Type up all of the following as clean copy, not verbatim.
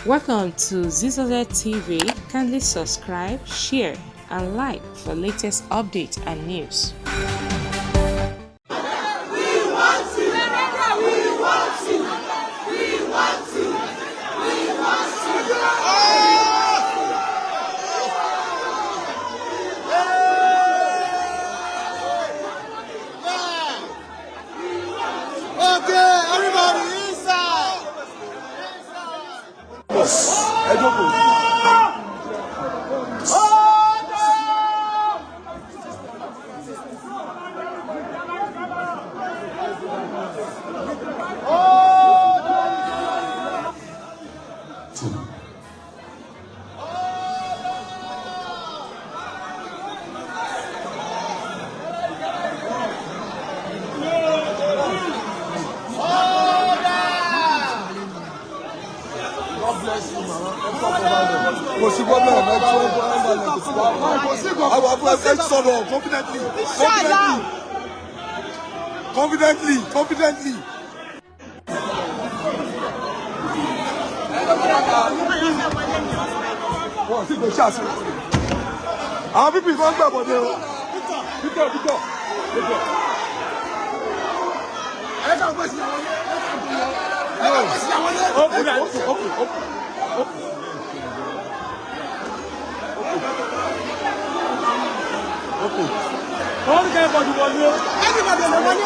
Welcome to Zizoze TV. Kindly subscribe, share, and like for latest updates and news. We want you. We want you. We want you. We want you. Okay, everybody inside. Ẹ jókòó. God bless you, mama. Ẹ fọkàn balẹ̀. Kò sí problem, ẹ tí wọ́n fọkàn balẹ̀, kò sí problem. Kò sí problem. Àwọn àbúrò ẹ sọ̀rọ̀ confidently. Confidently. Confidently. Confidently. Wọ́n sì gbé ṣáàṣì. Àwọn pípì kan gbàbọ̀dé o. Victor, Victor, Victor. Ẹ kàn gbèsè àwọn ilé. Ẹ kàn gbèsè àwọn ilé. Open, open, open, open, open. Open. Wọ́n ní kẹ́ bọ̀dù wọlé. Everybody lè wọlé.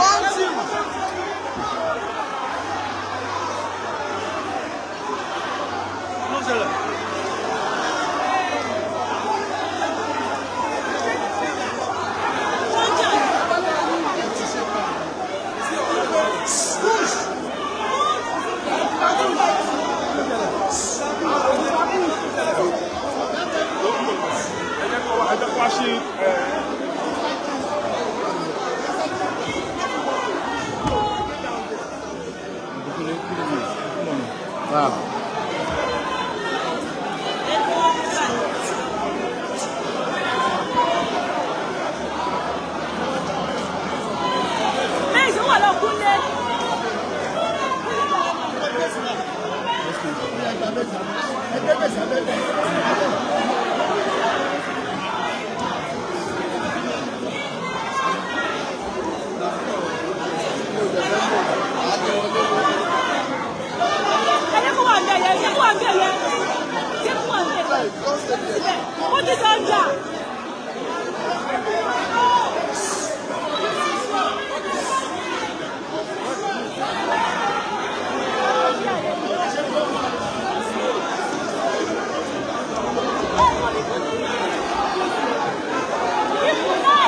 One team. One team. Ẹ jẹ́ kó wá, ẹ jẹ́ kó wá sí ẹ. Wow. Méjì wà lọ kúnlé. Ẹ jẹ́ kó wà ń bẹ̀ yẹn, jẹ́ kó wà ń bẹ̀ yẹn, jẹ́ kó wà ń bẹ̀ yẹn. Síbẹ̀, ó ti sọ ọjà. Ikú náà.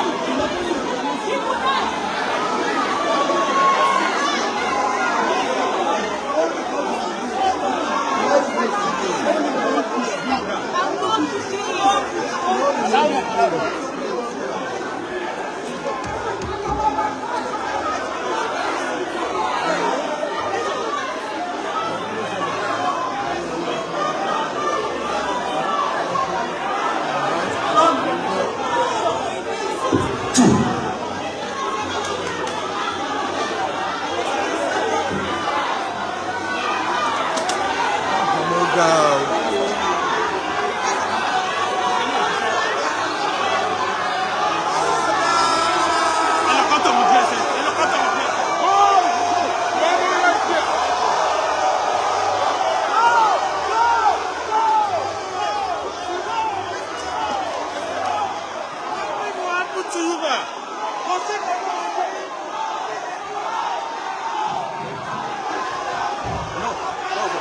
Mo ga o. Helicopter with DSS. Helicopter with DSS. Oh! Yeah, yeah, yeah. Nothing will happen to you, man. Kò sí kankan. No, no, no.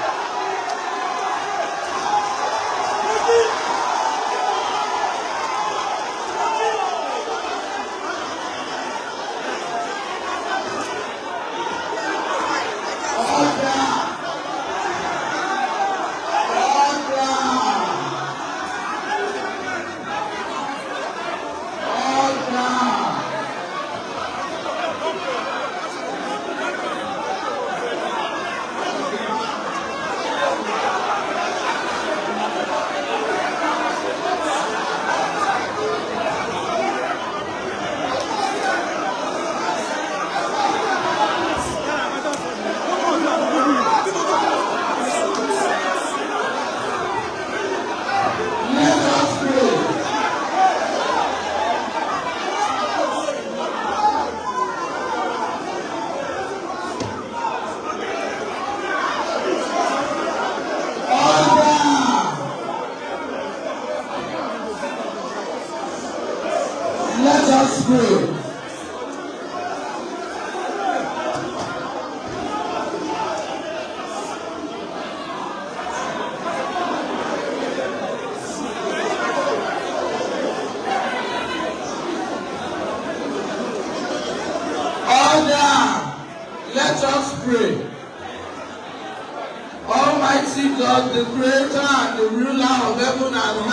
pray. Almighty God, the creator and the ruler of heaven and earth.